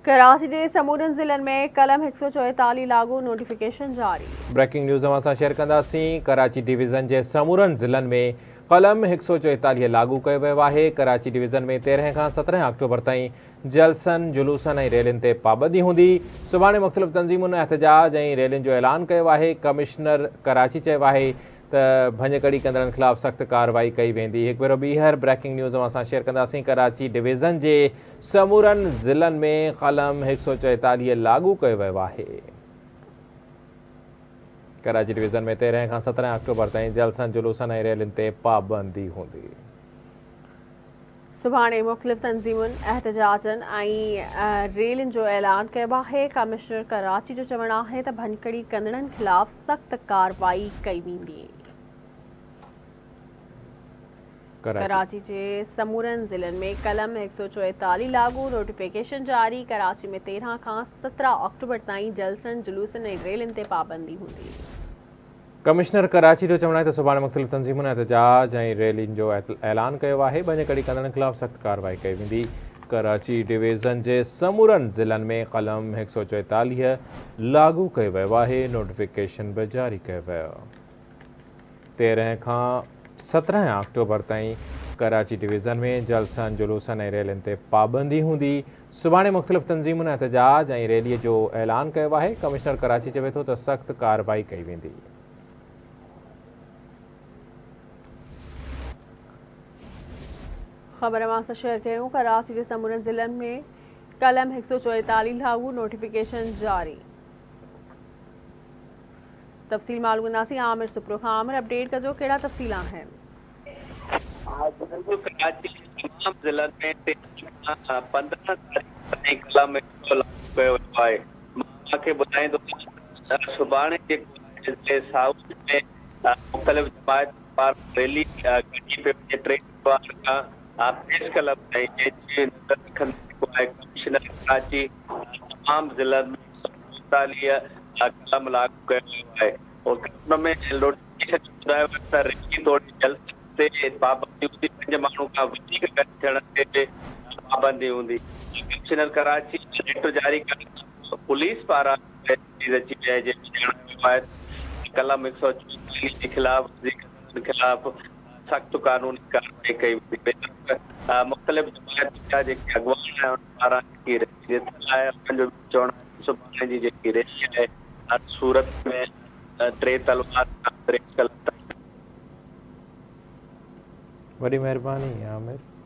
ڪراچي جي سمورن ضلعن ۾ قلم 144 لاڳو، نوٽيفڪيشن جاري. بريڪنگ نيوز اوهان سان شيئر ڪنداسين، ڪراچي ڊويزن جي سمورن ضلعن ۾ قلم 144 لاڳو ڪيو ويو آهي، ڪراچي ڊويزن ۾ 13 کان 17 آڪٽوبر تائين جلسن، جلوسن ۽ ريلين تي پابندي هوندي، سڀاڻي مختلف تنظيمن احتجاج ۽ ريلين جو اعلان ڪيو آهي، ڪمشنر ڪراچي چيو آهي ته ڀڃڪڙي ڪندڙن خلاف سخت ڪارروائي ڪئي ويندي. هڪ ڀيرو ٻيهر بريڪنگ نيوز اوهان سان شيئر ڪنداسين، ڪراچي ڊويزن جي سمورن ضلعن ۾ قلم 144 لاڳو ڪيو ويو آهي. ڪراچي ڊويزن ۾ 13 کان 17 آڪٽوبر تائين جلسن، جلوسن ۽ ريلين تي پابندي هوندي. سڀاڻي مختلف تنظيمن احتجاجن ۽ ريلين جو اعلان ڪيو آهي، ڪمشنر ڪراچي جو چوڻ آهي ته ڀڃڪڙي ڪندڙن خلاف سخت ڪارروائي ڪئي ويندي. ڪراچي جي سمورن ضلعن ۾ قلم 144 لاڳو، نوٽيفڪيشن جاري، ڪراچي ۾ 13 کان 17 آڪٽوبر تائين جلسن، جلوسن ۽ ريلين تي پابندي هوندي. ڪمشنر ڪراچي جو چوڻ آهي ته سڀاڻي مختلف تنظيمن احتجاج ۽ ريلين جو اعلان ڪيو آهي، ڀڃڪڙي ڪندڙن خلاف سخت ڪارروائي ڪئي ويندي، ڪراچي ڊويزن جي سمورن ضلعن ۾ قلم 144 لاڳو ڪيو ويو آهي، نوٽيفڪيشن به جاري ڪيو ويو. 13 کان 17 آڪٽوبر تائين ڪراچي ڊويزن ۾ جلسن، جلوسن ۽ ريلين تي پابندي هوندي، سڀاڻي مختلف تنظيمن احتجاج ۽ ريلي جو اعلان ڪيو آهي، ڪمشنر ڪراچي چوي ٿو ته سخت ڪارروائي ڪئي ويندي. خبر اوهان سان شيئر ڪيون ڪراچي جي سمورن ضلعن ۾ قلم 144 لاڳو، نوٽيفڪيشن جاري. تفصيل معلوم ڪنداسين عامر سپرو کان. عامر اپڊيٽ ڪجو ڪهڙا تفصيل آهن. بلڪل ڪراچي جي تمام ضلعن ۾ 13 کان 15 تاريخ تائين قلم هڪ لاڳو ڪيو ويو آهي. مان اوهان کي ٻڌائيندو هلان ته سڀاڻي جيڪو آهي ضلعي سائوٿ ۾ مختلف جماعتن پاران ريلي ڪڍي پئي وڃي ٽي تلوار کان پريس ڪلب تائين جنهن جي نظر رکندي جيڪو آهي ڪمشنر ڪراچي تمام ضلعن ۾ 144 قلم لاڳو ڪيو ويو آهي ان ۾ نوٽيفڪيشن ۾ ٻڌايو ويو ته ريلي توڙي جلسي تي پابندي هوندي، پنج ماڻهو کان وڌيڪ گڏ ٿيڻ تي به پابندي هوندي. ڪمشنر ڪراچي ليٽر جاري ڪرڻ کان پوء پوليس پاران پريس رليز اچي وئي آهي جنهن ۾ ڄاڻايو ويو آهي ته قلم 144 جي خلاف ورزي ڪندڙن خلاف سخت قانوني ڪارروائي ڪئي ويندي. ٻئي طرف مختلف جماعتن جا جيڪي اڳواڻ آهن انهن پاران جيڪي ريلي رٿيل آهي انهن جو به چوڻ آهي ته سڀاڻي جي جيڪي ريلي آهي هر صورت ۾ ٽي تلوار کان پريس ڪلب تائين. وڏي مهرباني عامر.